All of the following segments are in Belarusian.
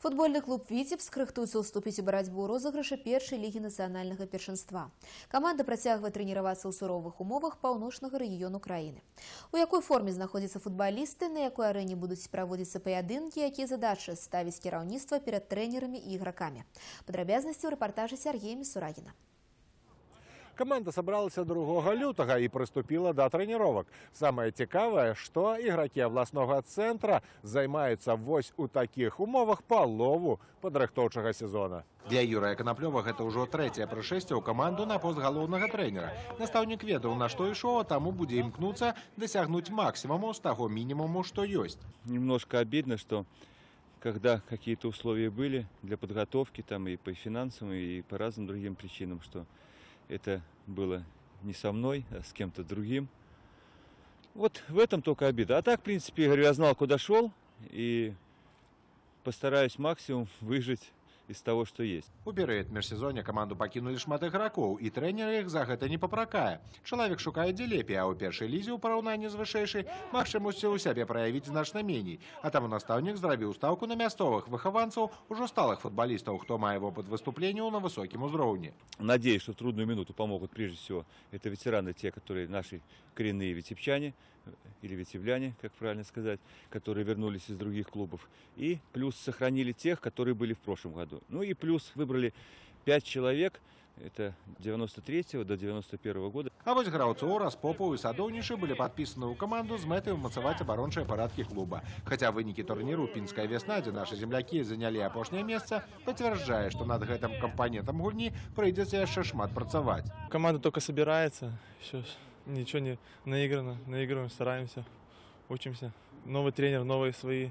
Футбольны клуб «Віцебск» рыхтуецца ўступіць у барацьбу розыгрыша першай лігі нацыянальнага першынства. Каманда працягвае трэніравацца ў суровых умовах паўночнага рэгіёну краіны. У якой форме знаходзяцца футбалісты, на якой арэне будуць праводзіцца паядынкі, якія задачы ставіць кіраўніцтва перад трэнерамі і ігракамі. Падрабязнасці ў рэпартажы Сергея Місурагіна. Каманда сабралася 2 лютага і прыступіла да трэніровак. Самае цікавае, што ігракі абласнога цэнтра займаюцца вось у такіх умовах палову падрыхтоўчага сезона. Для Юрыя Канаплёва гэта ўжо трэцяе прышэсце ў каманду на пост галоўнага трэнера. Настаўнік ведаў, на што ішоў, а таму будзе імкнуцца дасягнуць максімуму з таго мінімуму, што ёсць. Немножко обидно, что когда какие-то условия были для подготовки там и по финансовым, и по разным другим причинам, что это было не со мной, а с кем-то другим. Вот в этом только обида. А так, в принципе, я говорю, я знал, куда шел, и постараюсь максимум выжать из того, что есть. У перыяд міжсезоння каманду пакінулі шмат ігракоў, і трэнер іх за гэта не папракае. Чалавек шукае, дзе лепей, а ў першай лізе ў параўнанні з вышэйшай магчымасці ў сябе праявіць значна меней. А таму настаўнік зрабіў стаўку на мясцовых выхаванцаў, ужо сталых футбалістаў, хто мае вопыт выступленняў на высокім узроўні. Надеюсь, что в трудную минуту помогут прежде всего это ветераны, те, которые наши коренные витебчане, или витебляне, как правильно сказать, которые вернулись из других клубов. И плюс сохранили тех, которые были в прошлом году. Ну и плюс выбрали 5 человек, это 93 до 91 года. А вось граўцоў Распопаў і Садоўнічы былі падпісаны ў каманду з мэтай умацаваць абарончыя парадкі клуба. Хаця вынікі турніру «Пінская вясна», дзе нашы землякі занялі апошняе месца, пацвярджае, што над гэтым кампанентам гульні прыйдзецца яшчэ шмат працаваць. Команда только собирается, еще ничего не наиграно, наигрываем, стараемся, учимся. Новый тренер, новые свои,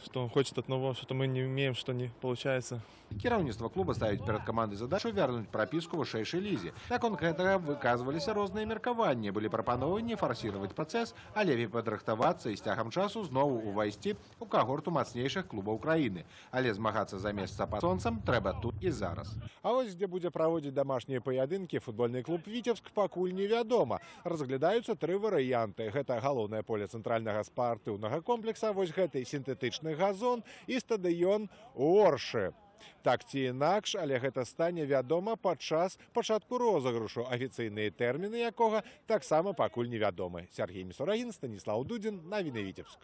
что он хочет от нового, что-то мы не умеем, что не получается. Кіраўніцтва клуба ставіць перад камандай задачу вярнуць прапіску вышэйшай лізе. Наконт гэтага выказваліся розныя меркаванні, былі прапановы не фарсіраваць працэс, а лепей падрыхтавацца і з цягам часу зноў увайсці ў кагорту мацнейшых клубаў краіны. Але змагацца за месца пад сонцам трэба тут і зараз. А вось дзе будзе праводзіць домашнія паядынкі футбольны клуб «Віцебск», пакуль невядома. Разглядаюцца тры варыянты. Гэта галоўнае поле цэнтральнага спартыўнага комплекса, вось гэты сінтэтычны газон і стадыён Оршы. Так ці інакш, але гэта стане вядома падчас пачатку розыгрышу, афіцыйныя тэрміны якога таксама пакуль невядомы. Сергей Місурагін, Станіслаў Дудзін, навіны Віцебск.